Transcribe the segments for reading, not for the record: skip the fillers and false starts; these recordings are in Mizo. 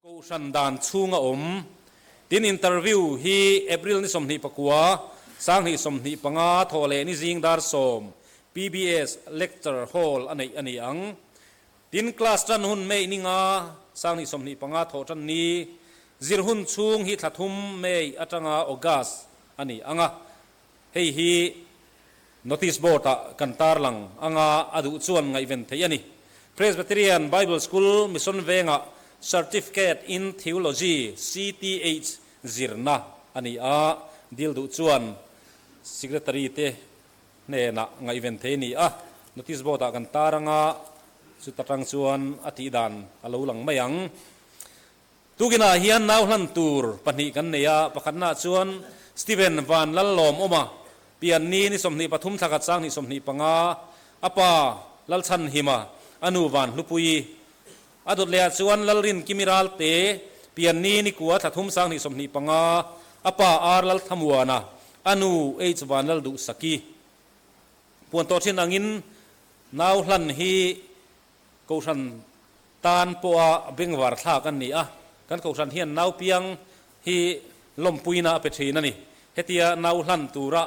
Kohhran dan chhunga awm tin interview hi April ni 29, 2025 thawh leh ni zing dar 10 PBS Lecture Hall a neih a ni ang. Tin class tan hun May ni nga, 2025 thawh tan ni, zir hun chhung hi thla thum May atanga August a ni ang a, hei hi Notice board ah kan tarlang anga a duh chuan ngaihven theih a ni. Presbyterian Bible School Mission Vengah Certificate in Theology, CTH, zirna a ni a, dil duh chuan Secretary te hnenah ngaihven theih a ni a. Notice board ah kan tar anga chuta tang chuan a tih dan a lo lang mai ang. Tukinah hian nau hlan tur pahnih kan nei a, pakhatnaah chuan Steven Van Lallawm awm a, pian ni ni 23 thla khat 2025, a pa Lalchhan Hima, a nu Van Hlupuii. A dawt lehah chuan Lalrin Kimi Ralte, pian ni ni kua thla thum 2025, a pa Ar Lalthamuana, a nu H Van Lalduhsaki. Puan tawh thin angin nau hlan hi Kohhran tan pawha bengvar thlak an ni a, kan kohhran hian nau piang hi lawmpuina a pe thin a ni. Hetia nau hlan tura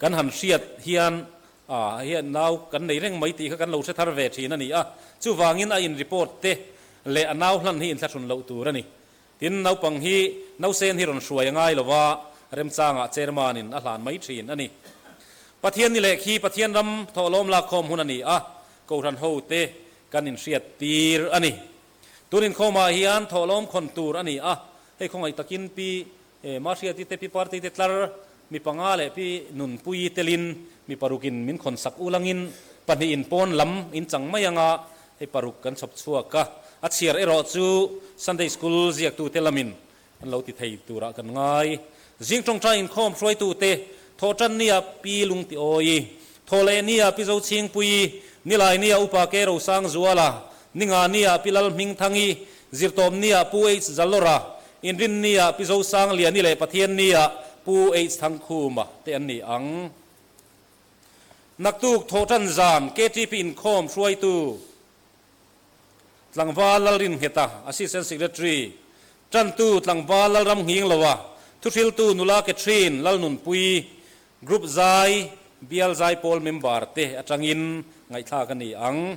kan han hriat hian ah hian nau kan nei reng mai tih kha kan lo hre thar ve thin a ni a, chuvangin a in report te leh a nau hlan hi inthlahrun loh tur a ni. Tin, naupang hi nausen hi rawn hruai a ngai lo va, remchangah chairman in a hlan mai thin a ni. Pathian ni leh khi Pathian ram thawhlawm lakkhawm hun a ni a, Kohhran hote kan inhriat tir a ni. Tun inkhawmah hian thawhlawm khawn tur a ni a, hei khawngaih takin Pi Mahriati te, Pi Party te tlar mi panga leh Pi Nunpuii telin mi parukin min khawn sak ulangin pahnihin pawn lam in chang mai anga hei paruk kan chhawp chhuak a, a chhiar erawh chu Sunday School ziaktute lamin an lo ti thei turah kan ngai. Zing tawngtai inkhawm hruaitute Thawhtan nia Pi Lungtiawi, Thawhleh nia Pi Zochhingpuii, Nilai nia Upa Ke Rosang Zuala, Ninga nia Pi Lalhmingthangi, Zirtawm nia Pu H Zalawra, Inrin nia Pi Zosangliani leh Pathian nia Pu H Thangkhuma te an ni ang. Naktuk Thawhtan zan KTP inkhawm hruaitu Tlangval Lalringheta, Assistant Secretary, Tantu Tlangval Lalram Nghingloa, Thuhriltu Nula Catherine Lalnunpui, Group Zai, Bial Zaipawl member te atangin ngaihthlak a ni ang.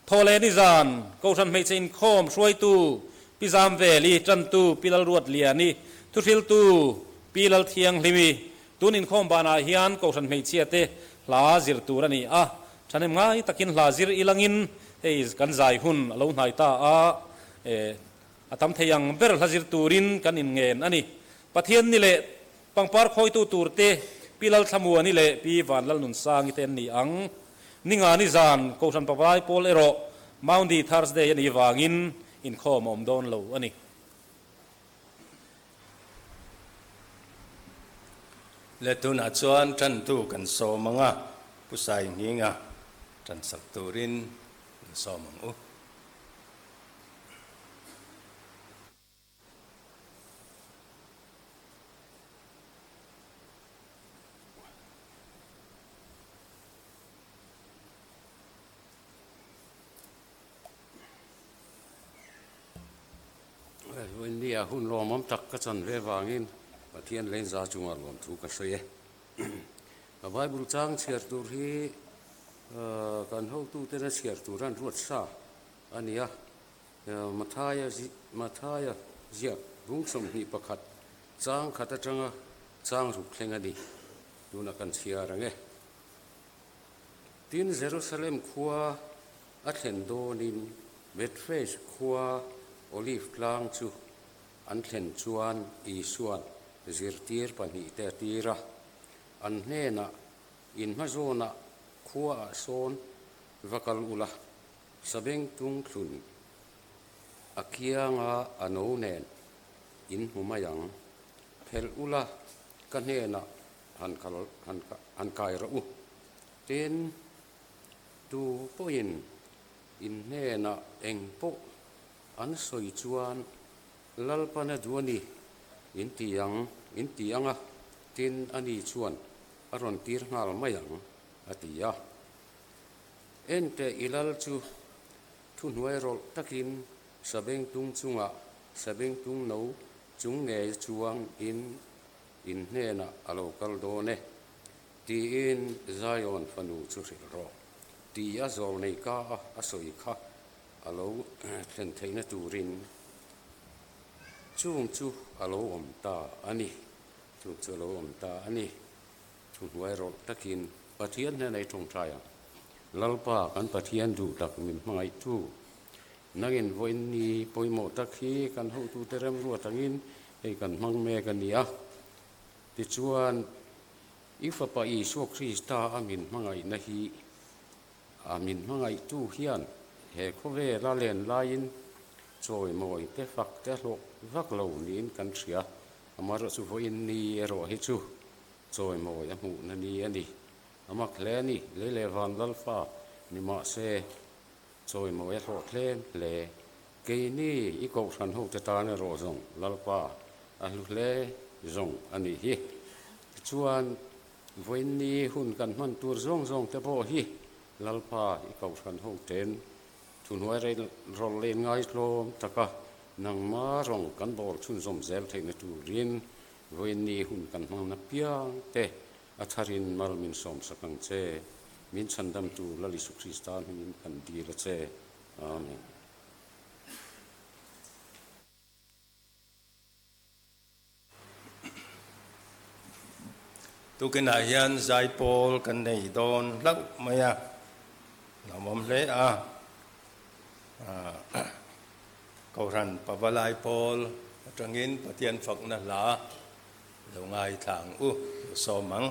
Thawhleh nizan, Kohhran Hmeichhe Inkhawm hruaitu Pi Zamveli, Tantu Pi Lalruatliani, Thuhriltu Pi Lalthianghlimi, Tun inkhawm banah hian Kohhran Hmeichhia te hla zir tur a ni a, Thahnem ngai takin hla zir ilangin hei kan zai hun a lo hnai ta a, a tam thei ang ber hla zir turin kan inngen a ni. Pathian ni leh pangpar khawitu turte Pi Lalthlamuani leh Pi Vanlalnunsangi te an ni ang. Ninga ni zan Kohhran Pavai pawl erawh Maundy Thursday a nih vangin inkhawm a awm dawn lo a ni. Le tunah chuan tantu kan sawm ang a, Pu Sainghinga tan sak turin kan sawm ang u. Nia hun lawmawm tak ka chan ve vangin Pathian leinza chungah lawmthu ka sawi e. Ka Bible chang chhiar tur hi kan hotutena chhiar tur an ruat sa a ni a. Mathaia Mathaia ziak bung 21 chang khat atanga chang ruk thleng a ni. Tunah kan chhiar ang e. Tin, Jerusalem khua a thlen dawnin Bethphage khua Olive tlang chu an thlen chuan Isua'n zirtir pahnihte a tir a, an hnenah, In hmazawnah khuaah sawn va kal ula, sabengtung thlun a kianga a no nen in hmu mai ang, phelh ula ka hnenah han kal han kai rawh u. Tin, tu pawhin in hnenah eng pawh an sawi chuan Lalpana duh a ni in ti ang in ti ang a, tin ani chuan a rawn tir nghal mai ang, a ti a. Enteh i lal chu thuhnuai rawlh takin sabengtung chungah. Sabengtung no chung ngei chuang in in hnenah a lo kal dawn e, tiin Zion fanu chu hrilh rawh, ti a zawlnei ka a a sawi kha a lo thlen theihna turin chung chu a lo awm ta a ni, chung chu a lo awm ta a ni. Thuhnuai rawlh takin Pathian hnenah i tawngtai ang. Lalpa, kan Pathian duh tak min hmangaihtu, nangin vawiin ni pawimawh tak hi kan hotute remruat angin hei kan hmang mek a ni a. Tichuan, i Fapa Isua Krista a min hmangaihna hi a min hmangaihtu hian he khawvela len laiin chawimawi te fak te hlawh vak lo niin kan hria. Amaherawhchu vawiin ni erawh hi chu Chawimawi a hmuhna ni a ni. A mak hle a ni, lei leh van lalfa ni mah se, chawimawi a hlawh tlem hle. Keini i kohhran hote tan erawh zawng Lalpa a hlu hle zawng a nih hi. Tichuan, vawiinni hun kan hman tur zawng zawng te pawh hi Lalpa i kohhran hoten thuhnuai rawlh leh ngaitlawm taka nangma rawng kan bawl chhunzawm zel theihna turin Vawiinni hun kan hmangna piang te a tharin mal min sawmsak ang che. Min chhandamtu Lal Isu Krista hmingin kan dil a che. Amen. Tukinah hian zaipawl kan nei dawn hlauh mai a, lawmawm hle a. Kohhran Pavalai pawl atangin Pathian fakna hla lo ngaithla ang u, lo sawm ang.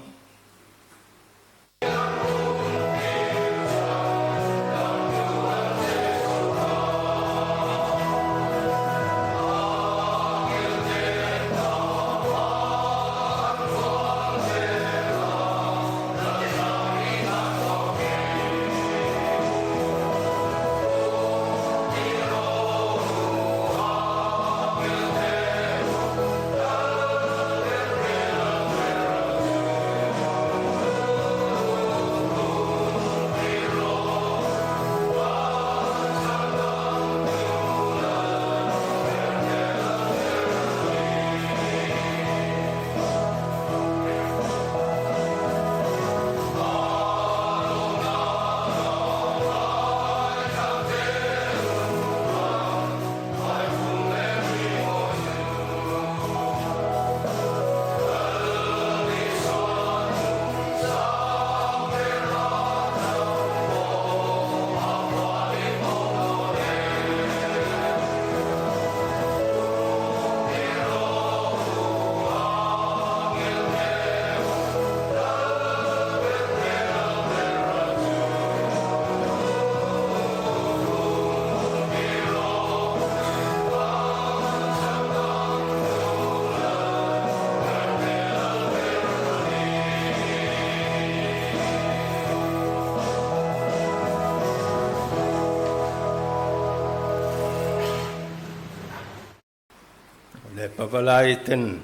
Leh Pavalai ten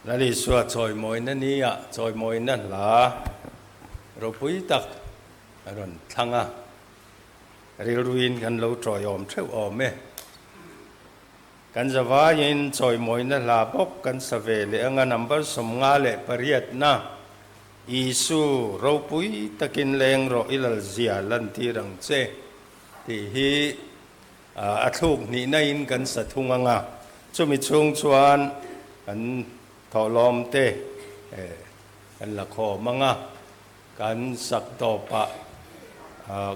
Lal Isua chawimawina nia chawimawina hla ropui tak a rawn thlang a, rilruin kan lo tawiawm theuh awm e. Kan zavaiin chawimawina hla bawk kan sa ve leh anga number 58 na Isu ropui takin leng rawh i lalzia lantir ang che tih hi A thluk hnihna in kan sa thung ang a, chumi chhung chuan kan thawhlawm te kan la khawm ang a, kan sak tawpah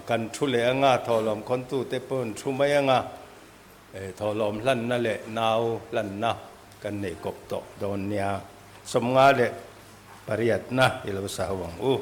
kan thu leh ang a, thawhlawm khawntu te pawh an thu mai ang a, thawhlawm hlanna leh nau hlanna kan nei kawp tawh dawn nia. 58na i lo sa ho ang u.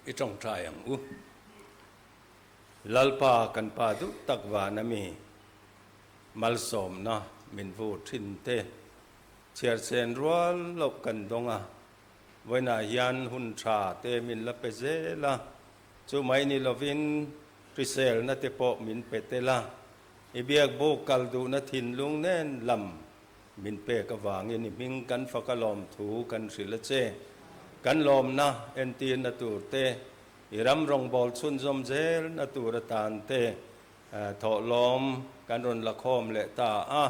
I tawngtai ang u. Lalpa kan Pa duh tak van ami malsawmna min vur thin te chhiarchen rual loh kan dawng a, vawiinah hian hun tha te min la pe zel a, chu mai ni lovin hriselna te pawh min pe tel a, i biakbuk kal duhna thinlung nen lam Min pek avangin i hming kan fak a lawmthu kan hrilh a che. Kan lawmna entirna tur te, i ram rawngbâwl chhunzawm zelna tur atan te thawhlawm kan rawn la khawm leh ta a.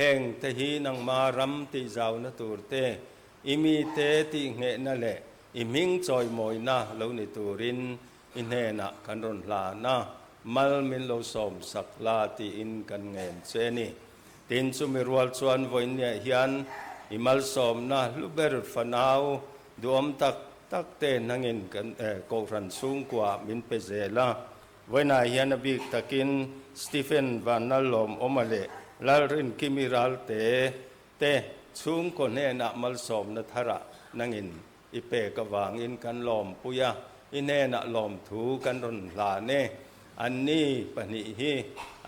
Heng te hi nangma ram tihzauna tur te, i mite tihnghehna leh i hming chawimawina lo ni turin i hnenah kan rawn hlan a, mal min lo sawmsak la tiin kan ngen che a ni. Tin, chumi rual chuan vawiinniah hian i malsawmna hlu ber fanau duhawm tak tak te hnangin kan Kohhran chhungkua min pe zel a. Vawiinah hian a bik takin Stephen Vanlalawmawma leh Lalrinkimi Ralte te chhungkaw hnenah malsawmna tharah nangin i pek avangin kan lawmpui a, i hnenah lawmthu kan rawn hlan e. Anni pahnih hi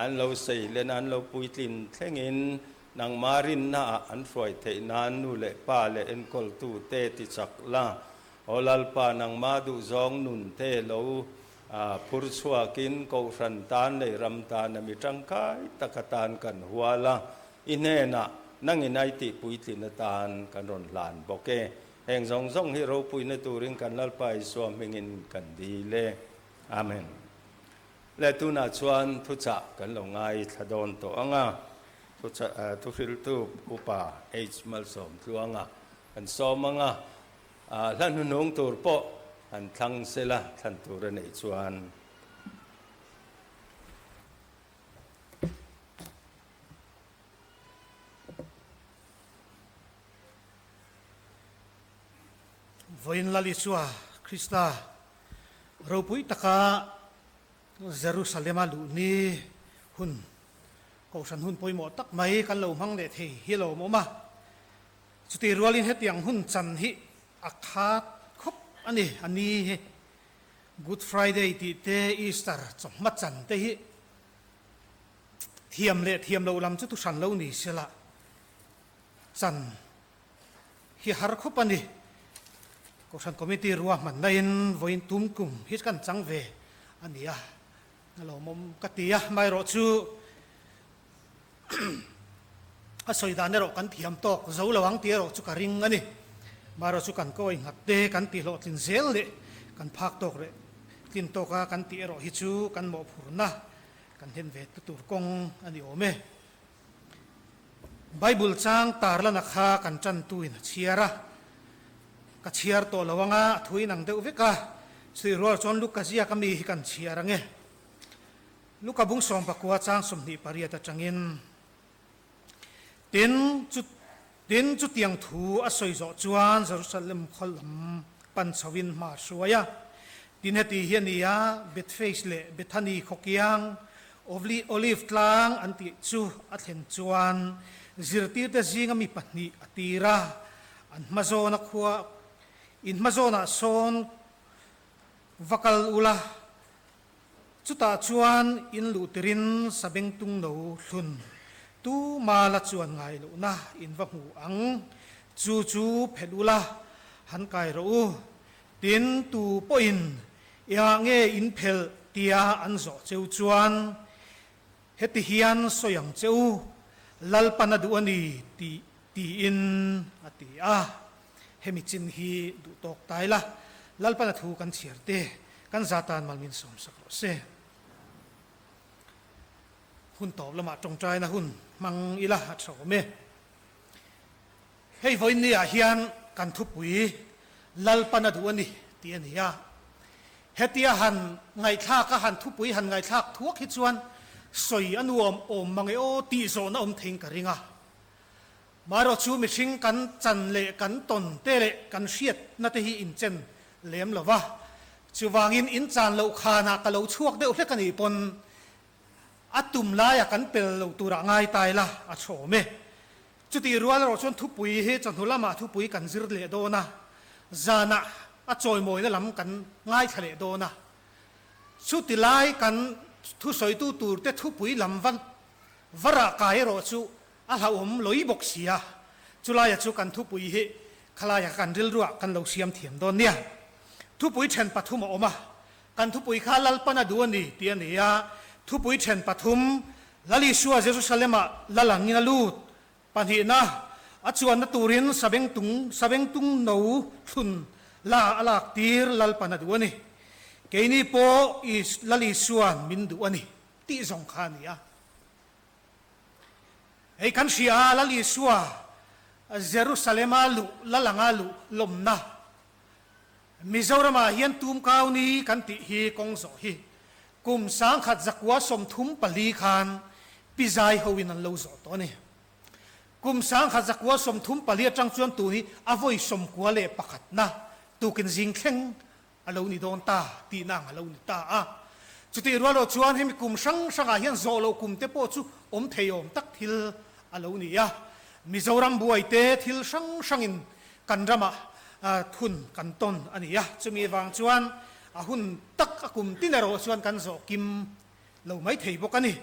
an lo sei len a, an lo puitlin thlengin nangmah rinnaah an hruai theih nan nu leh pa leh enkawltute ti chak la. Aw Lalpa, nangmah duhzawng nunte lo phur chhuakin Kohhran tan leh ram tana mi tangkai taka tan kan hual a, i hnenah nangin ai tih puitlin atan kan rawn hlan bawk e. Heng zawng zawng hi ropuina turin kan Lalpa Isua hmingin kan dil e. Amen. Le tunah chuan thuchah kan lo ngaithla dawn tawh ang a, thuchah thuhriltu Upa H Malsawmtluanga kan sawm ang a, hla hnuhnung tur pawh han thlang sela thlan tur a neih chuan. Vawiin Lal Isua Krista ropui taka Jerusalema luh ni hun, Kohhran hun pawimawh tak mai kan lo hmang leh thei hi a lawmawm a. Chutih rualin hetiang hun chan hi a khat khawp a ni, a ni hi. Good Friday tih te, Easter chawhma chan te hi thiam leh thiam loh lam chu thuhran lo ni sela chan hi har khawp a ni. Kohhran Committee ruahmanna in vawiin tum kum hi kan chang ve a ni a, a lawmawm ka ti a, amaherawh chu a sawi dan erawh kan thiam tawk zo lo ang tih erawh chu ka ring a ni. Amaherawh chu kan kawi nghat te kan tih hlawhtlin zel leh kan phak tawk leh tlin tawka kan tih erawh hi chu kan mawhphurna kan hlen ve tu tur kawng a ni awm e. Bible chang tarlana kha kan tantuin a chhiar a, ka chhiar tawh lo anga a thu inang deuh vek a, chutih rual chuan Luka ziak ami hi kan chhiar ange. Luka bung 19 chang 28 atangin, Tin, chu tin chutiang thu a sawi zawh chuan Jerusalem khaw lam pan chhoin hma a hruai a. Tin heti hi a ni a, Bethphage leh Bethany khaw kiang Olive tlang an tih chu a thlen chuan zirtirte zinga mi pahnih a tir a, an hmazawna khua in hmazawnah sawn va kal ula, chutah chuan in luh tirin sabengtung no thlun tuma la chuan ngai lohna in va hmu ang, chu chu phelh ula han kai rawh u. Tin, tu pawhin engah nge in phelh tia an zawh cheu chuan, Heti hian sawi ang che u, Lalpan a duh a ni tih tiin a ti a. Hemi chin hi duh tawk tai la, Lalpan a thu kan chhiar te, kan za tan mal min sawmsak rawh se. Hun tawp lamah tawngtaina hun hmang ila a tha awm e. Hei vawiinni ah hian kan thupui Lalpan a duh a ni tih a ni a. Hetia han ngaihthlak a han thupui han ngaihthlak thuak hi chuan sawi a nuam awm mang e aw tih zawhna awm theiin ka ring a. Marawh chu mihring kan chan leh kan tawn te leh kan hriatna te hi inchen lem lo va. Chuvangin in chan loh khanah ka lo chhuak deuh hlek a nih pawn a tum laia kan pel lo turah ngai tai la a chhawm e. Chutih rual erawh chuan thupui hi chawhnu lamah thupui kan zir leh dawn a, zanah. a chawimawina lam kan ngaithla leh dawn a. Chuti lai kan thusawitu turte thupui lam va va rah kai erawh chu a hlauhawm lawih bawk si a, chulaia chu kan thupui hi khalaia kan rilruah kan lo siam thiam dawn nia. Thupui then pathum a awm a, kan thupui kha Lalpan a duh a ni tih a ni a, thupui then pathum Lal Isua Jerusalem-ah lal angin a lut Pahnihna, a chuanna turin sabengtung sabengtung no thlun la a lak tir Lalpan a duh a ni. Keini pawh Is Lal Isua'n min duh a ni tih zawng kha a ni a. Hei kan hria a, Lal Isua Jerusalema luh lal anga luh lawmna Mizoramah hian tumkau ni kan tih hi kawng zawh hi kum 1934 khan Pi Zai hoin an lo zawh tawh a ni. Kum 1934 atang chuan tun hi a vawi 91 na tukin zing thleng a lo ni dawn ta tihna ang a lo ni ta a. Chutih rual erawh chuan hemi kum hrang hrangah hian zawh loh kum te pawh chu awm thei awm tak thil a lo ni a. Mizoram buaite thil hrang hrangin kan ramah thun kan tawn a ni a, chumi vang chuan a hun tak a kum tin erawh chuan kan zawh kim lo mai thei bawk a ni.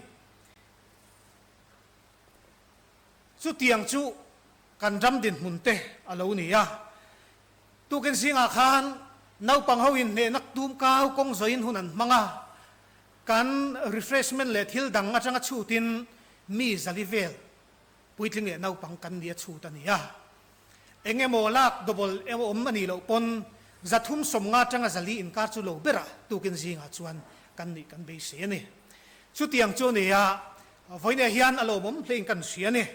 Chutiang chu kan ram dinhmun te a lo ni a, tukin zingah khan naupang ho in hnehna tum kau kawng zawhin hun an hmang a, kan refreshment leh thil dang atanga chhutin mi zali vel Puitling leh naupang kan ni a chhut a ni a. Eng emaw lak double emaw awm a nih loh pawn 350 atanga 400 inkar chu lo berah tukin zingah chuan kan nih kan beisei a ni. Chutiang chu a ni a, vawiinah hian a lawmawm hlein kan hria a ni.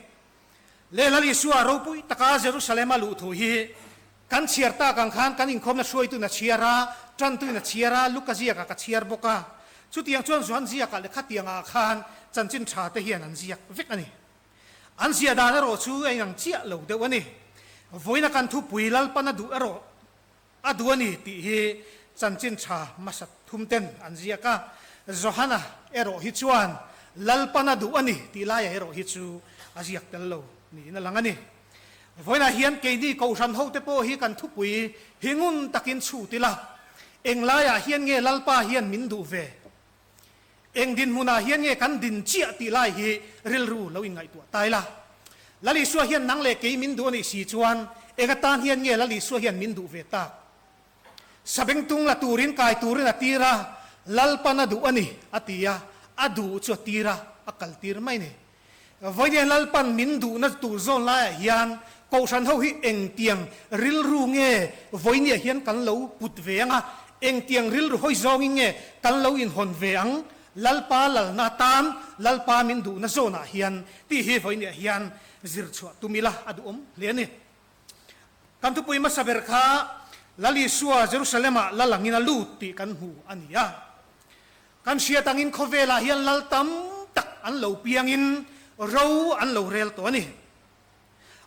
Lehla Isua ropui taka Jerusalem a luh thu hi kan chhiar tak ang khan kan inkhawmna hruaituin a chhiar a, tantuin a chhiar a, Luka ziakah ka chhiar bawk a. Chutiang chuan Johan ziakah leh khatiangah khan chanchin tha te hian an ziak vek a ni. An ziah dan erawh chu a inang chiah lo deuh a ni. Vawiina kan thupui Lalpan a duh erawh a duh a ni tih hi chanchin tha hmasa thum ten an ziak a. Johana erawh hi chuan Lalpan a duh a ni tih laiah erawh hi chu a ziak tel lo niin a lang a ni. Vawiinah hian keini Kohhran hote pawh hi kan thupui hi ngun takin chhut ila, englaiah hian nge Lalpa hian min duh ve? Eng dinhmunah hian nge kan din chiah tih lai hi rilru lo inngaihtuah ta ila. Lal Isua hian nang leh kei min duh a nih si chuan eng atan hian nge Lal Isua hian min duh ve tak? Sabengtung la turin kai turin a tir a, Lalpan a duh a ni a ti a, a duh chu a tir a, a kal tir mai ni. Vawiin Lalpan min duhna tur zawn laiah hian Kohhran ho hi engtiang rilru nge vawiiniah hian kan lo put ve ang a, engtiang rilru hawi zawngin nge kan lo inhawn ve ang Lalpa lalna atan Lalpa min duhna zawnah hian tih hi vawiiniah hian zir chhuah tum ila a duhawm hle a ni. Kan thupui hmasa ber kha Lal Isua Jerusalem-ah lal angin a lut tih kan hmu a ni a. Kan hriat angin khawvelah hian lal tam tak an lo piangin ro an lo rel tawh a ni.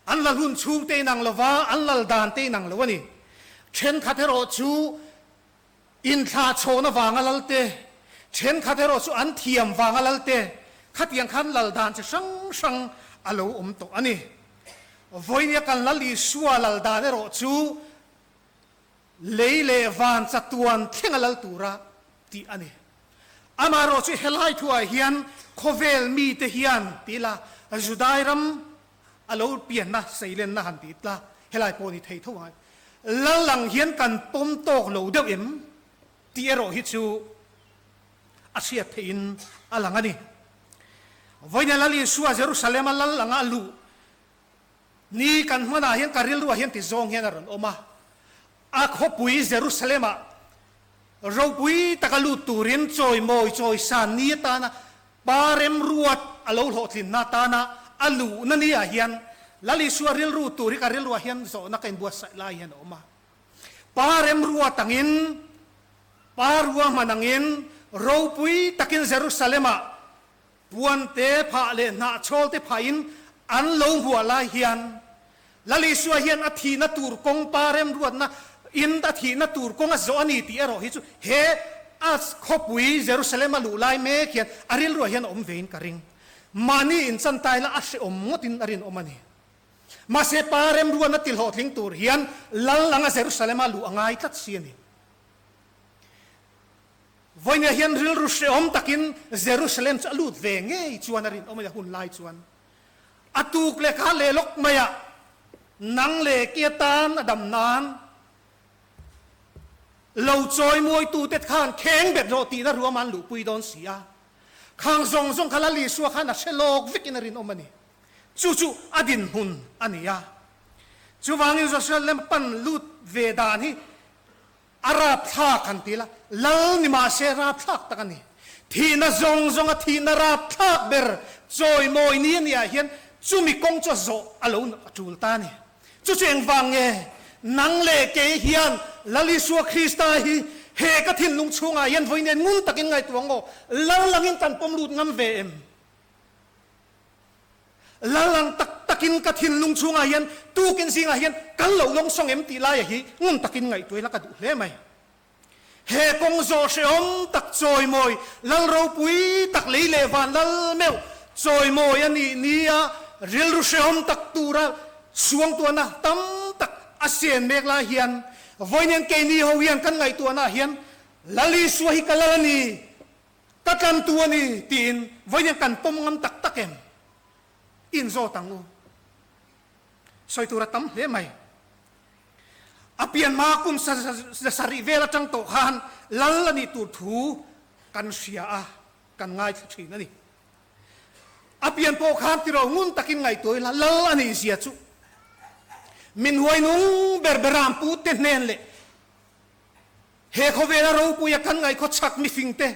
An lal hun chhung te inang lova, an lal dan te inang lo a ni. Thenkhat erawh chu inthlah chhawn avanga lal te, thenkhat erawh chu an thiam vanga lal te, khatiang khan lal dan chi hrang hrang a lo awm tawh a ni. Vawinia kan lal Isua lal dan erawh chu Lei leh van chatuan thleng a lal tura tih a ni. Amaherawh chu helai thuah hian khawvel mite hian ti ila Judai ram a lo pianna seilenna han ti tla helai pawh ni thei tho ang. Lal ang hian kan pawm tawk lo deuh em tih erawh hi chu a hriat theihin a lang a ni. Vawiin Lal Isua Jerusalem a lal anga a luh Ni kan hmanah hian ka rilruah hian ti zawng hian a rawn awm a, a khawpui Jerusalem-ah ropui taka lut turin chawimawi chawisan ni atana pa remruat a lo hlawhtlinna atana a luhna ni ah hian Lal Isua rilru tur hi ka rilruah hian zawhna ka inbuatsaih lai hian a awm a. Pa remruat angin, pa ruahman angin ropui takin Jerusalem-ah Puan te phah leh hnahchhawl te phahin an lo hmuah lai hian Lal Isua hian a thihna tur kawng pa remruatna in a thihna tur kawng a zawh a ni tih erawh hi chu he a khawpui Jerusalem a luh lai mek hian a rilruah hian a awm vein ka ring. Mahni inchantai la a hrehawm ngawtin a rinawm a ni. Mahse Pa remruatna tihlawhtling tur hian Lal anga Jerusalem-a luh a ngai tlat si a ni. Vawinia hian rilru hrehawm takin Jerusalem chu a lut ve ngei chuan a rinawm a ni a hun lai chuan. A tuk leh kha leh lawk maiah nang leh kia tan a dam nan lo chawimuaitute khan kheng bet rawh tihna ruam an luhpui dawn si a. Khang zawng zawng kha Lal Isua khan a hre lawk vekin a rinawm a ni. Chu chu a dinhmun a ni a. Chuvangin Jerusalem pan lut ve dan hi A rapthlak han ti la, lal ni mahse rapthlak tak a ni. Thihna zawng zawnga thihna rapthlak ber chawimawi ni a nih ah hian chumi kawng chu a zawh a lo a tul ta a ni. Chu chu engvang nge nang leh kei hian Lal Isua Krista hi he ka thinlung chhungah hian vawi nen ngun takin ngaihtuah ang aw, lal langin kan pawm lut ngam ve em? Lal ang tak takin ka thinlung chhungah hian tukin zingah hian kan lo lawng sawng em tih laia hi ngun takin ngaihtuai la ka duh hle mai. He kawng zawh hrehawm tak chawimawi Lal ropui tak lei leh van lal meuh chawimawi a nih nia rilru hrehawm tak tura suangtuahna tam tak a sian mek lai hian vawiin keini ho hian kan ngaihtuahnaah hian Lal Isua hi ka lal a ni Ka tlantu a ni tiin vawiin kan pawm ngam tak tak em? Inzawt ang u. Sawi tur a tam hle mai. A pian hma kum sarih vel atang tawh khan lal a nih tur thu kan hria a, kan ngaithla thin a ni. A pian pawh khan tiro ngun takin ngaihtuah ila lal a nih zia chu min huainung ber beram pute hnen leh He khawvela ropuia kan ngaihkhaw chhak mifingte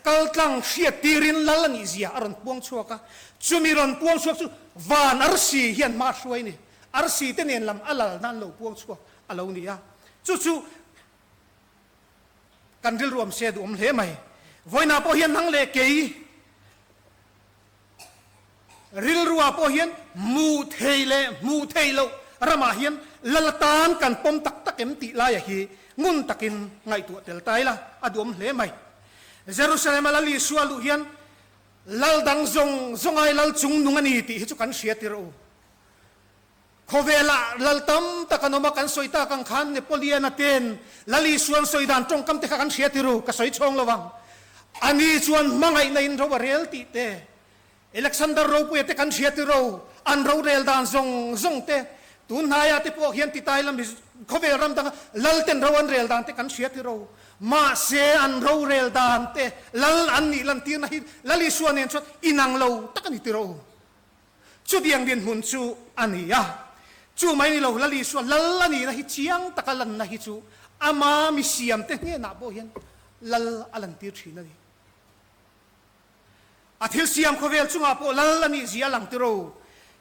kaltlang hriat tirin lal a nih zia a rawn puang chhuak a, chumi rawn puang chhuak chu van arsi hian hma hruai ni, arsi te nen lam a lal nan lo puang chhuak a lo ni a, chu chu kan rilru awm se duhawm hle mai. Vawiinah pawh hian nang leh kei Rilruah pawh hian hmuh thei leh hmuh theih loh ramah hian lal atan kan pawm tak tak em tih laia hi ngun takin ngaihtuah tel ta ila a duhawm hle mai. Jerusalem-a Lal Isua luh hian lal dang zawng zawngai lal chungnung a ni tih hi chu kan hria tir u. Khawvelah lal tam tak an awm a, kan sawi tak ang khan Napoleon-a ten Lal Isuan sawi dan tawngkam te kha kan hria tir u, ka sawi chhawng lo ang. Ani chuan hmangaihna in ro a rel tih te, Alexander Ropuia te kan hria tir o, an rorel dan zawng zawng te, tun hnaiah te pawh hian Titai lam hi khawvel ram danga lal ten ro an rel dan te kan hria tir o. Mahse an rorel dan te, lal an nih lantirna hi Lal Isua nen chuan inang lo tak a ni tir o. Chutiang dinhmun chu a ni a. Chu mai ni lo, Lal Isua lal a nihna hi chiang taka lanna hi chu ama mi siamte hnenah pawh hian lal a lantir thin a ni. A thil siam khawvel chungah pawh lal a nih zia a lang tiro.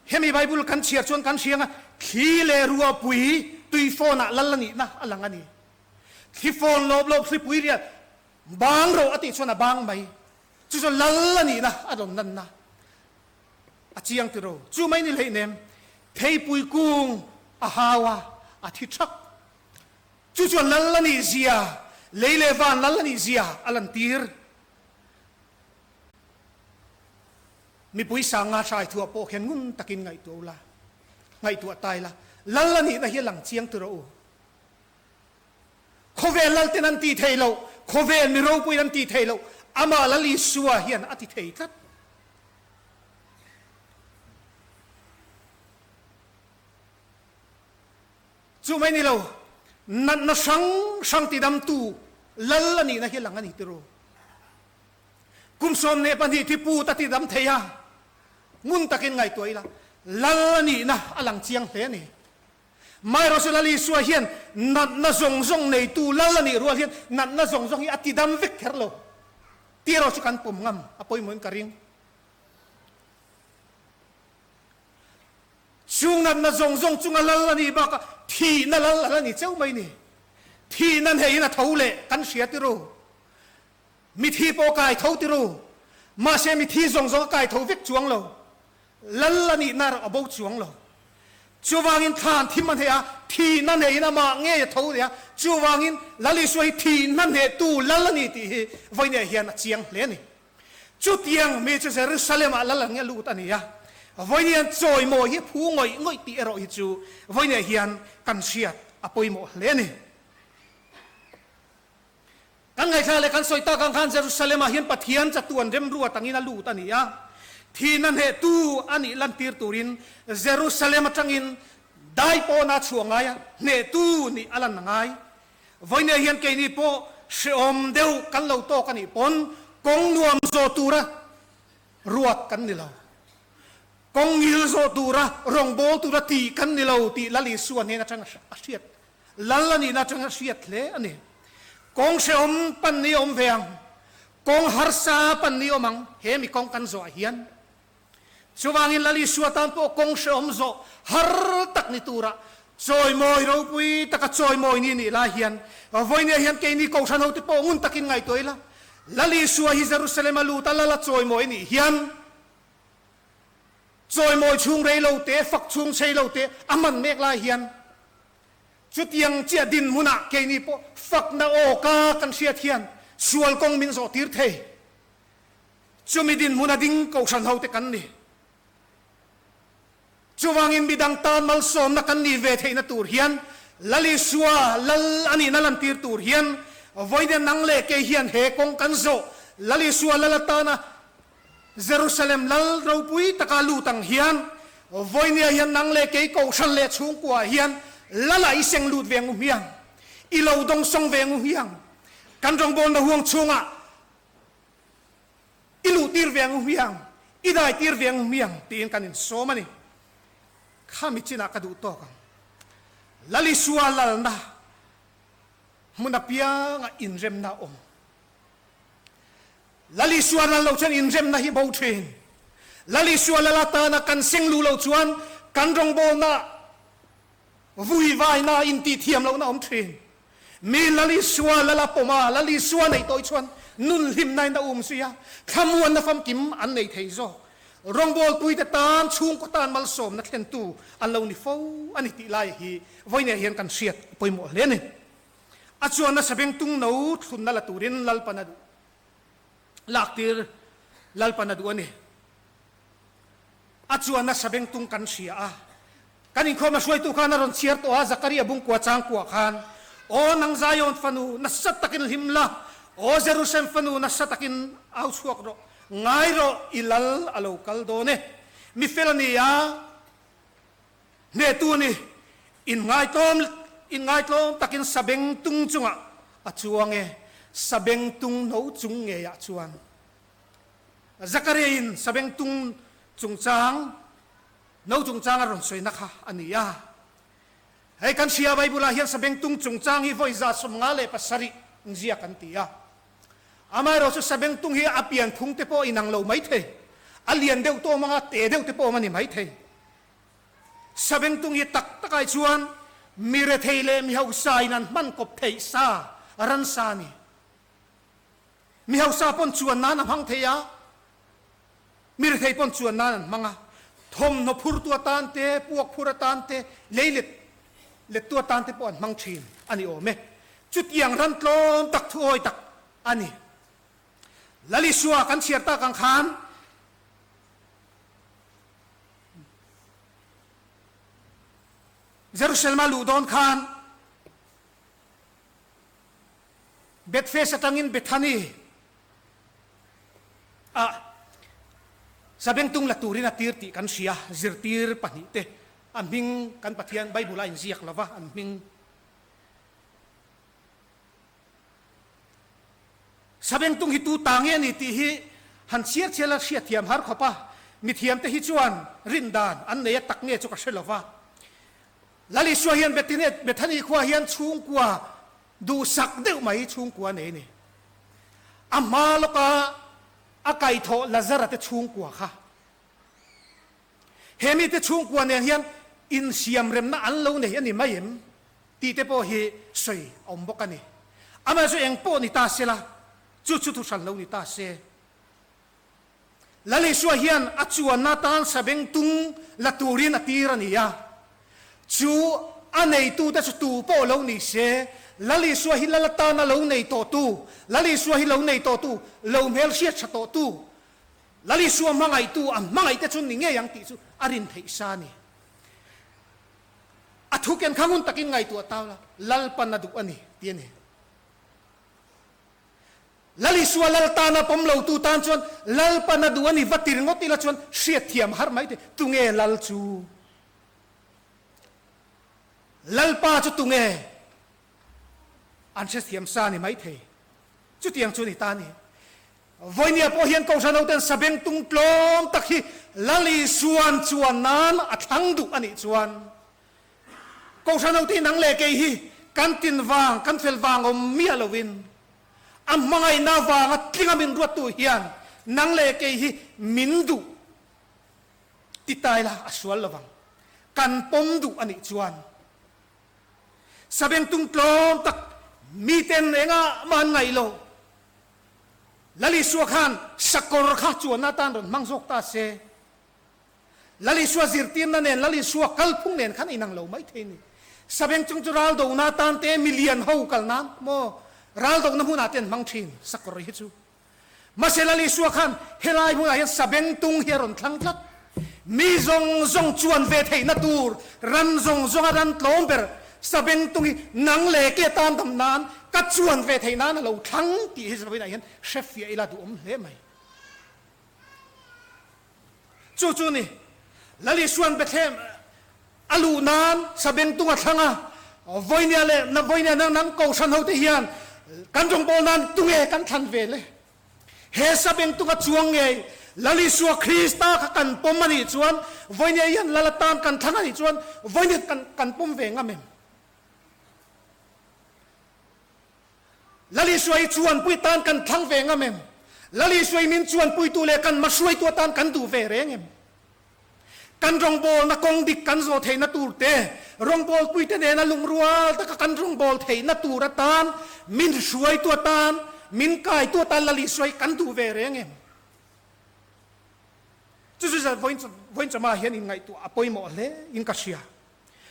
Hemi Bible kan chhiar chuan kan hriang a, thli leh ruahpui tui fawnah lal a nihna a lang a ni. Thli fawn lawp lawp thlipui rial bang rawh a tih chuan a bang mai. Chu chu lal a nihna a rawn lanna. A chiang tiro. Chu mai ni hleihnem, theipui kung a hau a, a thi thak. Chu chuan lal a nih zia, lei leh van lal a nih zia a lantir. Mipui sanga hrai thuah pawh khian ngun takin ngaihtuah ula, ngaihtuah tai la, lal a nihna hi a lang chiang tiro u. Khawvel lalten an tih theih loh, khawvel mi ropuiin an tih theih loh, amah Lal Isua hian a ti thei tlat. Chu mai ni lo, natna hrang hrang tidamtu Lal a nihna hi lang a ni tiraw? Kum 12 thi put a tidam thei a, ngun takin ngaihtuah ila, Lal a nihna a lang chiang hle a ni. Maherawhchu Lal Isua hian natna zawng zawng neitu Lal a nih rual hian natna zawng zawng hi a tidam vek kher lo tih erawh chu kan pawm ngam a pawimawhin ka ring. Chung natna zawng zawng chunga Lal a nih bakah thihna Lal a la ni cheu mai ni. Thihna hneihin a tho leh kan hria ti ru. Mithi pawh a kai tho ti ru. Mahse mithi zawng zawng a kai tho vek chuang lo. Lal a nihna erawh a bo chuang lo. Chuvangin thlan thim a hneh a, thihna hneihin amah ngei a tho leh a. Chuvangin Lal Isua hi thihna hnehtu Lal a ni tih hi vawiinah hian a chiang hle a ni. Chutiang mi chu Jerusalem-ah Lal ang nge lut a ni a. Vawiin chawimawi hi phu ngawih ngawih tih erawh hi chu vawiinah hian kan hriat a pawimawh hle a ni. Kan ngaithla leh kan sawi tak ang khan Jerusalem-ah hian Pathian chatuan remruat angin a lut a ni a. Thihna hnehtu a nih lantir turin Jerusalem atangin dai pawna chhuah ngai a, hnehtu nih a lan a ngai. Vawiinah hian keini pawh hrehawm deuh kan lo tawk a nih pawn kawng nuam zawh tura ruat kan ni lo. Kawng ngil zawh tura rawngbâwl tura tih kan ni lo tih Lal Isua hnen atang a hriat. Lal a nihna atang a hriat hle a ni. Kawng hrehawm pan ni awm ve ang, kawng harsa pan ni awm ang he mi kawng kan zawhah hian. Chuvangin Lal Isua tan pawh kawng hrehawm zawh har tak ni tura chawimawi ropui taka chawimawi ni nih lai hian vawinia hian keini Kohhran hote pawh ngun takin ngaihtuah ila, Lal Isua hi Jerusalem a lut a lal a chawimawi nih hian chawimawi chhung rei lo te, fak chhung sei lo te a hman mek lai hian chutiang chiah dinhmunah keini pawh fakna awka kan hriat hian sual kawng min zawh tir thei. Chumi dinhmun a ding Kohhran hote kan ni. Chuvangin midang tan malsawmna kan nih ve theihna tur hian Lal Isua Lal a nihna lantir tur hian vawiin nang leh kei hian he kawng kan zawh Lal Isua Lal atana Jerusalem Lal ropui taka lut ang hian vawinia hian nang leh kei Kohhran leh chhungkuaah hian Lal-ah i seng lut ve ngu hmiang, i lo dawngsawng ve ngu hmiang. Kan rawngbawlna huang chhungah I luh tir ve ang u hmiang, i dai tir ve ang u hmiang tiin kan insawm a ni. Khami chinah ka duh tawk ang. Lal Isua lalna hmun apianga inremna a awm. Lal Isua lal lo chuan inremna hi bo thin. Lal Isua lal atana kan seng luh loh chuan kan rawngbawlna vui vaina intihthiam lohna a awm thin. Mi Lal Isua lal a pawm a, Lal Isua neih tawih chuan nun hlimnain a um zui a, thlamuanna famkim an nei thei zawk. Rawngbawlpuite tan, chhungkaw tan malsawmna thlentu an lo ni fo a ni tih lai hi vawiinah hian kan hriat a pawimawh hle a ni. A chuanna sabengtung no thlunna la turin Lalpan a duh laktir Lalpan a duh a ni. A chuanna sabengtung kan hria a, kan inkhawm a hruaitu khan a rawn chhiar tawh a, Zakaria bungkua changkua khan, Aw nang Zion fanu, nasa takin hlim la, aw Jerusalem fanu, nasa takin au chhuak rawh, ngai rawh, i lal a lo kal dawn e. Mi fel a ni a, hnehtu a ni, inngaitawm, inngaitawm takin sabengtung chungah a chuang e, sabengtung no chung ngeiah chuan. Zakaria-in sabengtung chungchang, no chungchang a rawn sawina kha a ni a. Hei kan hria Bible-ah hian sabengtung chungchang hi vawi 57 nziak an ti a. Amaherawh chu sabengtung hi a pian phung te pawh inang lo mai thei, a lian deuh tawm anga te deuh te pawh awm a ni mai thei. Sabengtung hi tak takah chuan mi rethei leh mi hausa in an hman kawp theih sa, ransa a ni. Mi hausa pawn chuan nan a hmang thei a, mi rethei pawn chuan nan an hmang a. Thawmhnaw phurtu atan te, puak phur atan te, lei let lettu atan te pawh an hmang thin a ni awm e. Chutiang ram tlawm tak thuawi tak a ni. Lal Isua kan chhiar tak ang khan Jerusalem a luh dawn khan Bethfes atangin Bethany ah sabengtung la turin a tir tih kan hria, zirtir pahnihte a hming kan Pathian Bible a inziak lova an hming. Sabengtung hi tu ta nge a ni tih hi han chhiar chhiar la hriatthiam har khawp a, mithiamte hi chuan rindan an nei a tak nge chu ka hre lova. Lal Isua hian Bethany khua hian chhungkua duhsak deuh mai chhungkua nei a ni. A hma lawka a kaihthawh Lazara te chhungkua kha. He mite chhungkua nen hian insiamremna an lo nei a ni mai em tih te pawh hi sawi a awm bawk a ni. Amaherawhchu chu eng pawh ni ta se la, chu chu thuhran lo ni ta se. Lal Isua hian a chuanna atan sabengtung la turin a tir a ni a. Chu a neitute chu tu pawh lo ni se, Lal Isua hi lal atana lo nei tawhtu, Lal Isua hi lo nei tawhtu, lo hmelhriat tha tawhtu. Lal Isua hmangaihtu a hmangaihte chu ni ngei ang tih chu a rin theih sa a ni. A thu ken kha ngun takin ngaihtuah tau la, Lalpan a duh a ni tih a ni. Lal Isua Lal tana pawm lotu tan chuan Lalpan a duh a ni va ti ringawt ila chuan hriatthiam har mai thei. Tunge Lal chu? Lalpa chu tunge? An hrethiam sa a ni mai thei. Chutiang chu ni ta a ni. Vawinia pawh hian Kohhran hoten sabeng tung tlawm tak hi Lal Isuan chuan nan a thlang duh a nih chuan Kohhran hote nang leh kei hi kan tin vang, kan fel vang awm miah loin a hmangaihna vanga tlinga min ruattu hian nang leh kei hi min duh ti tai la a sual lovang. Kan pawm duh a nih chuan sabeng tung tlawm tak miten engah mah an ngaih lo. Lal Isua khan sakawr kha chuanna atan rawn hmang zawk ta se. Lal Isua zirtirna nen Lal Isua kalphung nen khan inang lo mai thei ni. Sabeng chung chu ral dohna atan te milian ho kal nan maw ral dohna hmunah te an hmang thin sakawr hi chu. Mahse Lal Isua khan helai hmunah hian sabeng tung hi a rawn thlang tlat. Mi zawng zawng chuan ve theihna tur ram zawng zawnga ran tlawm ber sabeng tung hi nang leh ke tan dam nan ka chuan ve theih nan a lo thlang tih hi zawiinah hian hre fiah ila duhawm hle mai. Chu chu ni, Lal Isuan Bethlehem a luh nan sabeng tung a thlang a, vawinia leh na vawinia nang nang kohhran hote hian kan rawngbâwl nan tunge kan thlan ve le? He sabeng tunga chuang ngei Lal Isua Krista kha kan pawm a nih chuan vawinia hian Lal atan kan thlang a nih chuan vawinia kan kan pawm ve ngam em? Lal Isua hi chuanpui tan kan thlang ve ngam em? Lal Isua hi min chuanpuitu leh kan hmahruaitu atan kan duh ve reng em? Kan rawngbawlna kawng dik kan zawh theihna tur te, rawngbawlpuite nena lungrual taka kan rawngbâwl theihna tur atan, min hruaitu atan, min kaitu atan Lal Isua hi kan duh ve reng em? Chu chu vawiin chawhma hian inngaihtuah a pawimawh hle in ka hria.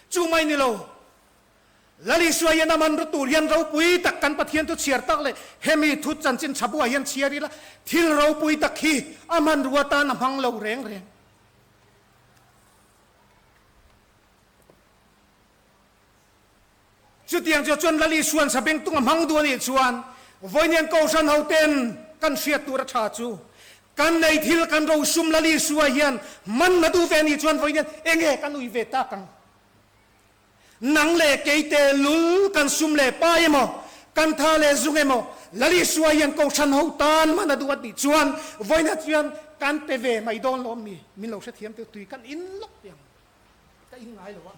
Chu mai ni lo, Lal Isua hian a man ru tur hian ropui tak kan Pathian thu chhiar tak leh hemi thu chanchin tha buah hian chhiar ila, thil ropui tak hi a hmanrua atan a hmang lo reng reng. Chutiang chu chuan Lal Isua'n sabengtung a hmang duh a nih chuan vawiin Kohhran hoten kan hriat tur a tha chu kan nei thil kan rosum Lal Isua hian hman na duh ve a nih chuan vawiin enge kan ui ve tak ang. Nang leh kei te lul kan sum leh pai emaw, kan tha leh zung emaw, Lal Isua hian Kohhran ho tan man a duh a tih chuan vawiinah chuan kan pe ve mai dawn lo mi? Min lo hrethiam teh tui kan in lawk teh ang, ka in ngai lo a.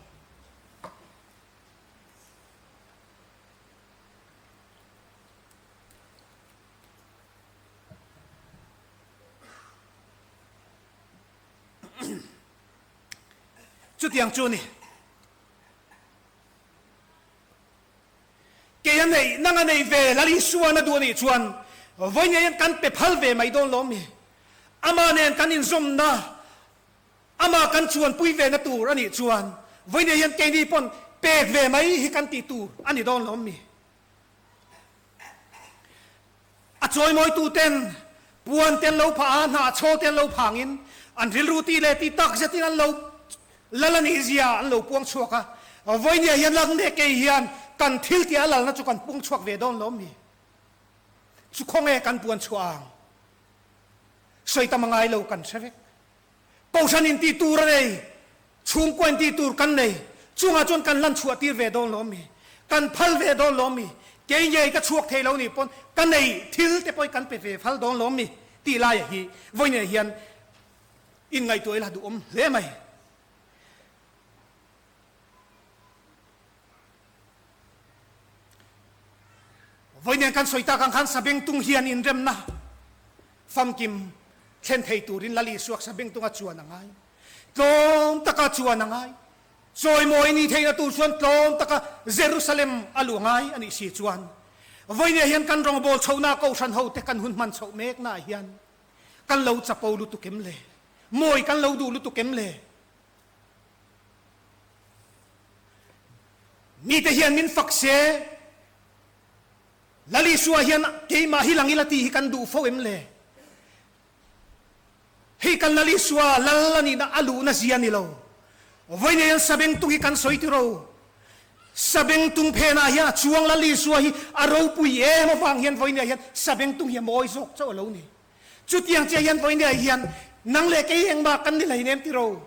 Chutiang chu ni. Kei a neih, nang a neih ve, Lal Isuan a duh a nih chuan vawi ngei hian kan pe phal ve mai dawn lo mi? Amah nen kan inzawmna, amah kan chuanpui ve na tur a nih chuan vawi ngei hian keini pawn pek ve mai hi kan tih tur a ni dawn lo mi? A chawimawitu ten puan te an lo phah a, hnah chaw te an lo phangin an rilru tih leh tih tak zetin an lo lal a nih zia an lo puang chhuak a. Vawinia hian Lakne kei hian kan thil tih a lalna chu kan pung chhuak ve dawn lo mi? Chu khawnge kan puan chhuah ang? Sawi tam a ngai lo kan hre vek. Kohhran in tih tur a nei, chhungkua in tih tur kan nei, chungah chuan kan lan chhuah tir ve dawn lo mi? Kan phal ve dawn lo mi? Kei ngei ka chhuak thei lo nih pawn ka nei thil te pawh kan pe ve phal dawn lo mi? Tih laia hi vawiin hian inngaihtuah ila duhawm hle mai. Vawiin kan sawi tak ang khan Sabengtung hian inremna famkim thlen thei turin Lal Isuak Sabengtunga chuan a ngai. Tlawm taka chuan a ngai. Chawimawi ni theihna tur chuan tlawm taka Jerusalem a luh a ngai a nih si chuan vawiin hian kan rawngbâwl chhohna Kohhran hote kan hun hman chhoh meknaah hian kan lo chapo lutuk em le? Mawi kan lo duh lutuk em le? Mite hian min fak se, Lal Isua hian keimah hi lang ila tih hi kan duh fo em le? Hei kan Lal Isua Lal a nihna a luhna zia a ni lo. Vawiin hian Sabengtung hi kan sawi tiro. Sabengtung phenah hian a chuang Lal Isua hi a ropui em avang hian vawiin hian Sabengtung hi a mawi zawk chauh a lo ni. Chutiang chiah hian vawiin hian nang leh kei engmah kan ni hleinem tiro.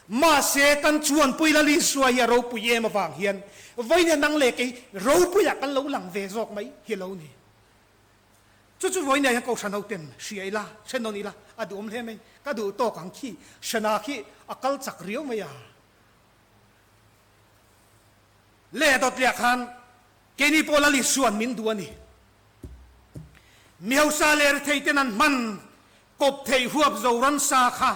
Mahse kan chuanpui Lal Isua hi a ropui em avang hian vawiin hian nang leh kei ropuiah kan lo lang ve zawk mai hi a lo ni. Chu chu vawiin hian Kohhran hoten hria ila, hre nawn ila a duhawm hle mai. Ka duh tawk ang khi hrena khi a kal chak riau mai a. Leh dawt leh khan keini pawh Lal Isua'n min duh a ni. Mi hausa leh rethei ten an hman kawp theih huap zo ransa kha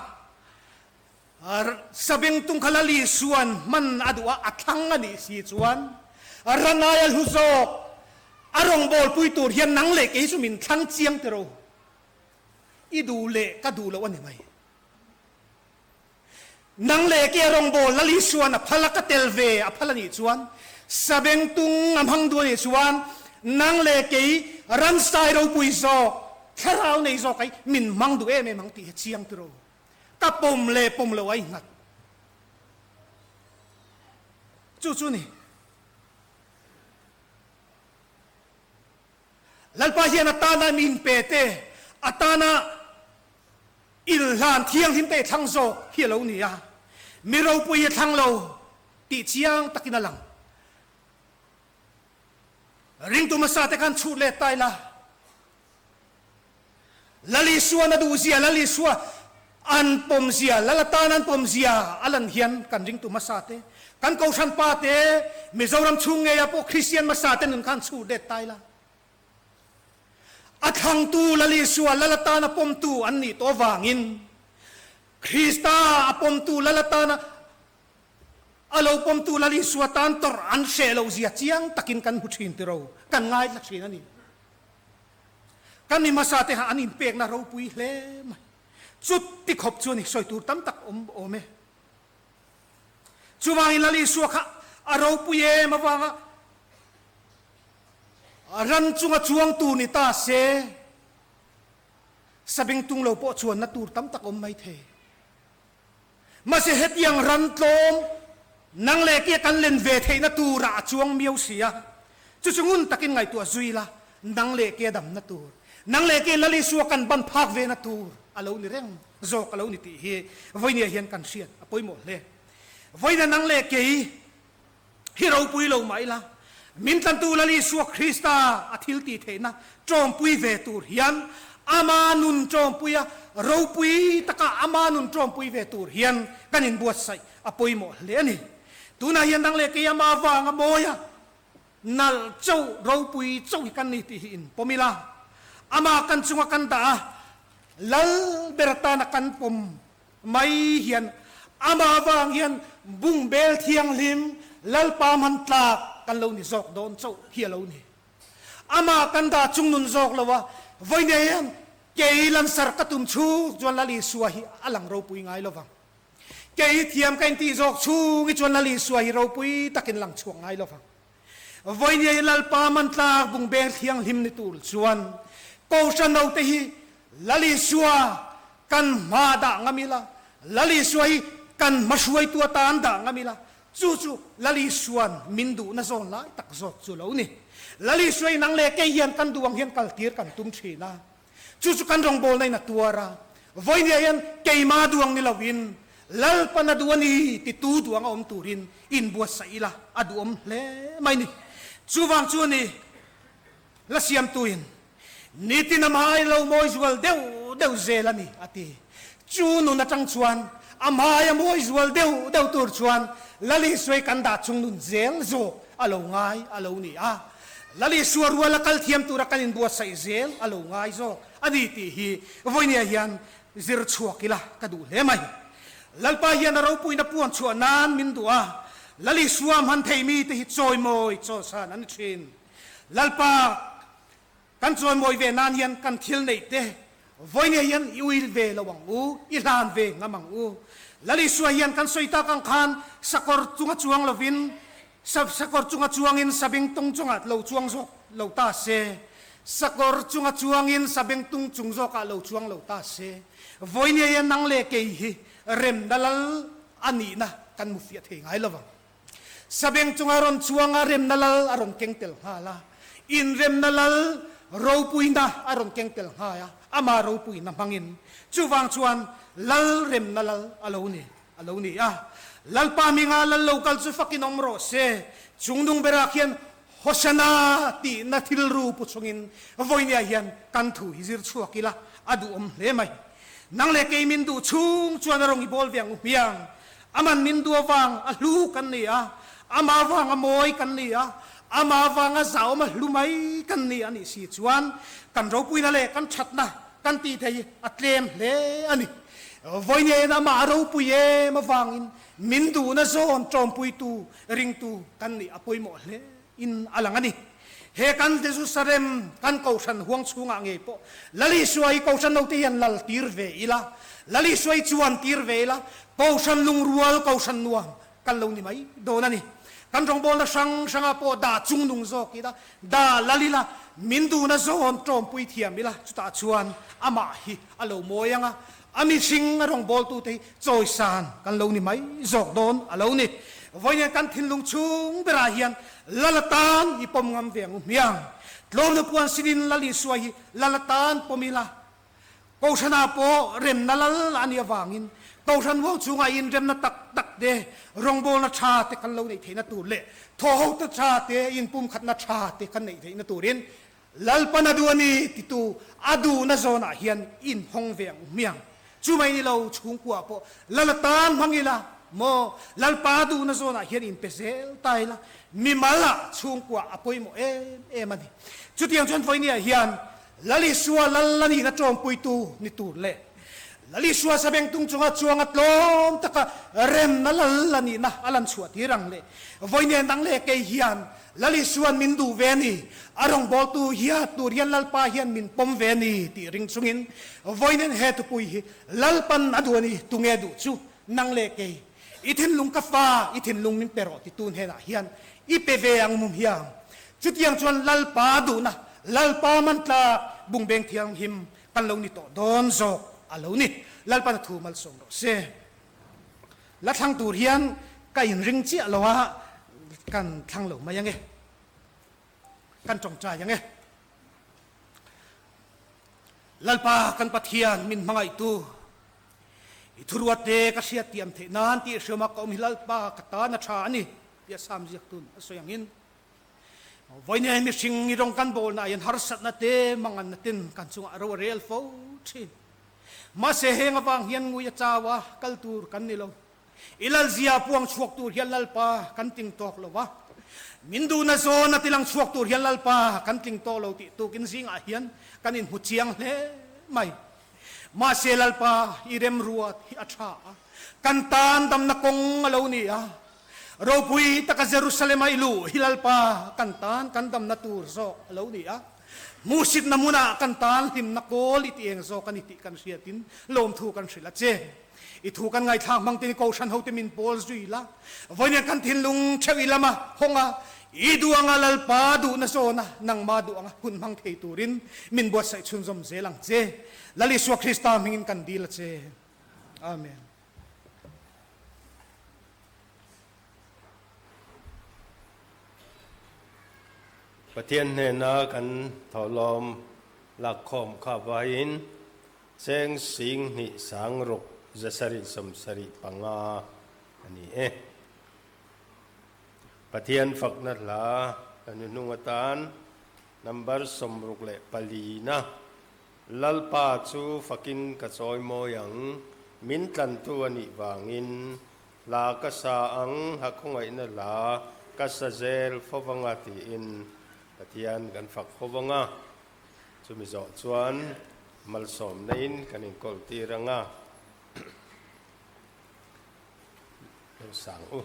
Sabengtung kha Lal Isua'n hman a duh a, a thlang a nih si chuan Ranai a hlu zawk, a rawngbawlpui tur hian nang leh kei chu min thlang chiang tiro. I duh leh ka duh loh a ni mai. Nang leh kei a rawngbâwl Lal Isua'n a phal a ka tel ve a phal a nih chuan, Sabengtung a hmang duh a nih chuan nang leh kei ransai ropui zawk, thlarau nei zawk ai min hmang duh em em ang tih hi chiang tiro. Ka pawm leh pawm lo ai nghat. Chu chu ni. Lalpa hian a tana min pe te, a tana inhlan thianghlim te thlang zawk hi a lo ni a. Mi ropui hi a thlang lo tih chiang takin a lang. Ringtu hmasa te khan chhut let ta ila. Lal Isua'n a duh zia, Lal Isua an pawm zia, Lal atan an pawm zia a lan hian kan ringtu hmasa te, kan Kohhran pa te, Mizoram chhung ngeiah pawh Kristian hmasa te nun khan chhur det ta ila. A thlangtu Lal Isua, Lal atan a pawmtu an nih tawh avangin Krista a pawmtu Lal atana a lo pawmtu Lal Isua tan tawrh an hreh loh zia chiang takin kan hmu thin tiro, kan ngaithla thin a ni. Kan mi hmasa te kha an inpekna ropui hle mai. Chuti khawp chu a ni, sawi tur tam tak awm awm e. Chuvangin Lal Isua kha a ropui em avanga ran chunga chuang tur ni ta se, sabeng tung lo pawh chuanna tur tam tak awm mai thei. Mahse hetiang ran tlawm nang leh kia kan len ve theihna turah a chuang miau si a, chu chu ngun takin ngaihtuah zui la, nang leh kia damna tur, nang leh kia Lal Isua kan ban phak vena tur a lo ni reng zawk a lo ni tih hi vawinia hian kan hriat a pawimawh hle. Vawiina nang leh kei hi ropui lo mah ila, min tlantu Lal Isua Krista a thil tih theihna ṭawmpui ve tur hian ama nun ṭawmpuia ropui taka ama nun ṭawmpui ve tur hian kan inbuatsaih a pawimawh hle a ni. Tunah hian dang leh kei ama vanga mawia nalh chauh ropui chauh hi kan ni tih hi inpawm ila, ama kan chunga kan dah a, Lal ber atana kan pawm mai hian amah avang hian bungbel thianghlim Lalpa hman tlak kan lo ni zawk dawn chauh hi a lo ni. Amah kan dah chung nun zawk lo a, vawinia hian kei lansar ka tum chhung chuan Lal Isua hi a lang ropui ngai lo vang. Kei thiam ka intih zawk chhung hi chuan Lal Isua hi ropui takin lang chhuak ngai lo vang. Vawinia hi Lalpa hman tlak bungbel thianghlim ni tur chuan Kohhran note hi Lal Isua kan hma dah ngam ila, Lal Isua hi kan hmahruaitu atan dah ngam ila, chu chu Lal Isua'n min duhna zawn lai tak zawk chu lo ni. Lal Isua hi nang leh kei hian kan duh ang hian kaltir kan tum thin a, chu chu kan rawngbawlna in a tuar a, vawinia hian keima duang ni loin Lalpan a duh a ni titu duang a awm turin inbuatsaih ila a duhawm hle mai ni. Chuvang chu a ni la siamtuin Nitin a hmai lo mawi zual deuh deuh zel a ni, a ti. Chu nun atang chuan a hmai a mawi zual deuh deuh tur chuan Lal Isuai kan dah chung nun zel zawk a lo ngai a lo ni a. Lal Isua rual a kal thiam tura kan inbuatsaih zel a lo ngai zawk a ni tih hi vawinia hian zir chhuak ila ka duh hle mai. Lalpa hian a ropuina puan chhuah nan min duh a, Lal Isua hman thei mite hi chawimawi chawlhsan an ni thin. Lalpa Kan chawimawi ve nan hian kan thil neih te vawinia hian i uil ve lo ang u, i hlan ve ngam ang u. Lal Isua hian kan sawi tak ang khan sakawr chunga chuang lovin, sakawr chunga chuangin sabing tung chungah lo chuang zawk lo ta se. Sakawr chunga chuangin sabengtung chung zawkah lo chuang lo ta se, vawinia nang leh kei hi remna lal a nihna kan hmu fiah thei ngai lovang. Sabeng chunga rawn chuanga remna lal a rawn keng tel nghal a, inremna lal ropuina a rawn keng tel nghai a, ama ropuina hmangin. Chuvang chuan lal remna lal a lo ni, a lo ni a. Lalpa hminga lal lo kal chu fakin awm rawh se. Chungnung berah khian Hosanna tihna thilru pu chungin vawinia hian kan thu hi zir chhuak ila a duhawm hle mai. Nang leh kei min duh chhung chuan a rawng i bawl ve ang u hmiang. Aman min duh avang a hlu kan ni a, ama vang a mawi kan ni a, ama vang a zahawm a hlu mai kan ni a nih si chuan kan ropuina leh kan thatna kan tih thei hi a tlem hle a ni. Vawiin amah a ropui em avangin min duhna zawn tawmpuitu ringtu kan nih a pawimawh hle in a lang a ni. He kan Jerusalem kan Kohhran huang chhungah ngei pawh Lal Isua hi Kohhran note hian lal tir ve ila, Lal Isua hi chuan tir ve ila, Kohhran lungrual, Kohhran nuam kan lo ni mai dawn a ni. Kan rawngbawlna hrang hrangah pawh dah chungnung zawk ila, dah lal ila, min duhna zawn tawmpui thiam ila, chutah chuan amah hi a lo mawi ang a, A mihring a rawngbawltute hi chawisan kan lo ni mai zawk dawn a lo ni. Vawiin kan thinlung chhung berah hian Lal atan i pawm ngam ve ang u hmiang. Tlawmna puan sinin Lal Isua hi Lal atan pawm ila. Kohhranah pawh remna Lal a nih avangin Kohhran huang chhungah inremna tak tak te, rawngbawlna tha te kan lo neih theihna tur leh thawhhote tha te, inpumkhatna tha te kan neih theihna turin Lalpan a duh a ni titu a duhna zawnah hian inhawng ve ang u hmiang. Chu mai ni lo chhungkua pawh Lal atan hmang ila maw Lalpa a duhna zawnah hian inpe zel ta ila mimal ah chhungkua a pawimawh em em a ni. Chutiang chuan vawinia hian Lal Isua Lal a nihna tawmpuitu ni tur leh Lal Isua sabengtung chunga chuanga tlawm taka remna Lal a nihna a lan chhuah tir ang leh vawinia nang leh kei hian Lal Isua'n min duh ve a ni, a rawngbawltu hia tur hian Lalpa hian min pawm ve a ni tih ring chungin vawiin he thupui hi Lalpan a duh a ni, tunge duh chu nang leh kei, i thinlung ka fa, i thinlung min pe rawh titu hnenah hian i pe ve ang mum hiang. Chutiang chuan Lalpa duhna, Lalpa man tlak bungbeng thianghim kan lo ni tawh dawn zawk a lo ni. Lalpan a thu malsawm rawh se. La thlang tur hian ka inring chiah lo a, kan thlang lo mai ange, kan tawngtai ange. Lalpa kan Pathian min hmangaihtu, i thuruate ka hriat tiam theih nan tih hriawma ka awm hi Lalpa ka tan a tha a ni tia Sam ziaktun a sawi angin, vawiin mihring i rawng kan bawlna ah hian harsatna te manganna ten kan chungah ro a rel fo thin. Mahse heng avang hian ngui a chau a, kal tur kan ni lo. I lalzia puang chhuak tur hian Lalpa kan tling tawk lo va, min duhna zawn a tilang chhuak tur hian Lalpa kan tling tawk lo tih tukin zingah hian kan inhmu chiang hle mai. Mahse Lalpa i remruat hi a tha a, kan tan damna kawng a lo ni a. Ropui taka Jerusalem a i luh hi Lalpa kan tan kan damna tur zawk a lo ni a. Hmuhsitna hmunah kan tan hlimna kawl i ti eng zawk a ni tih kan hriatin lawmthu kan hrilh a che. I thu kan ngaithlak hmang tin Kohhran hote min pawl zui la, vawiin kan thinlung theuh i lama hawng a, i duh anga Lalpa duhna zawna nangma duh anga hun hmang thei turin min buatsaih chhunzawm zel ang che. Lal Isua Krista hmingin kan dil a che. Amen. Pathian hnena kan thawhlawm lakkhawm kha vaiin cheng sing hnih sang ruk zasarih sawmsarih panga a ni e. Pathian fakna hla kan hnuhnung atan number 64na Lalpa chu fakin ka chawi mawi ang, min tlantu a nih vangin Hla ka sa ang, ha khawngaihna hla ka sa zel fo vanga tiin Pathian kan fak fo vanga, chumi zawh chuan malsawmna in kan inkawl tir anga lo sang u.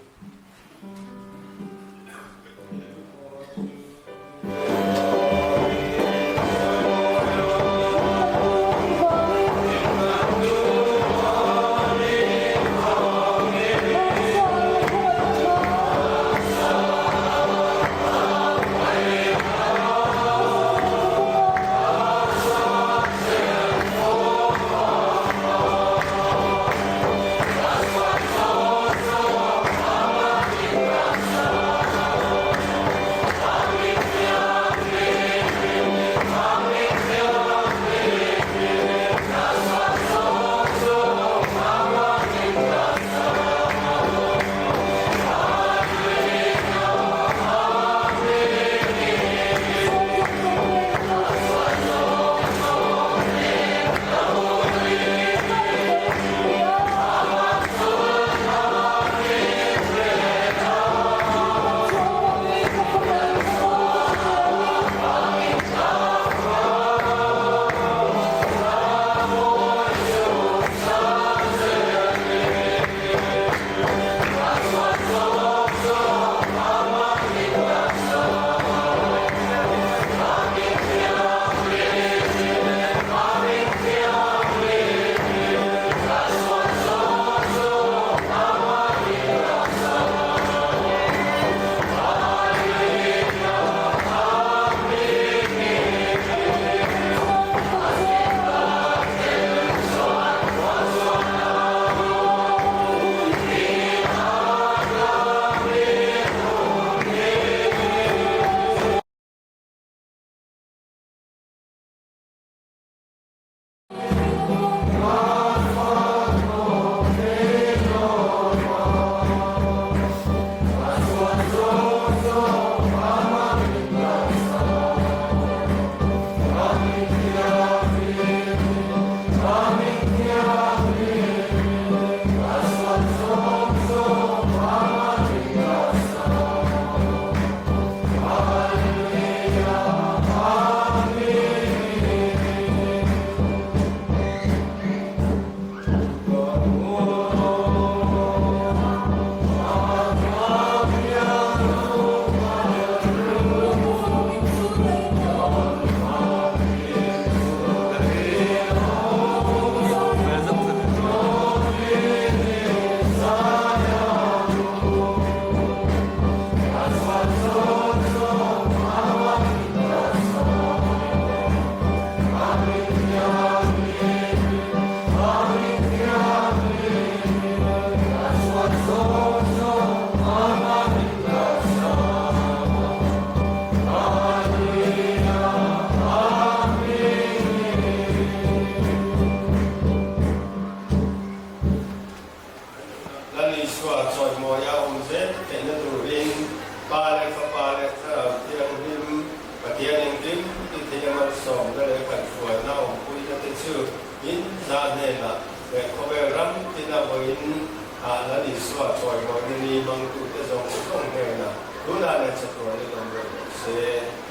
Vawiin ah Lal Isua chawimawina ni hmangtute zawng zawng hnenah tunah leh chatuanin awm reng rawh se.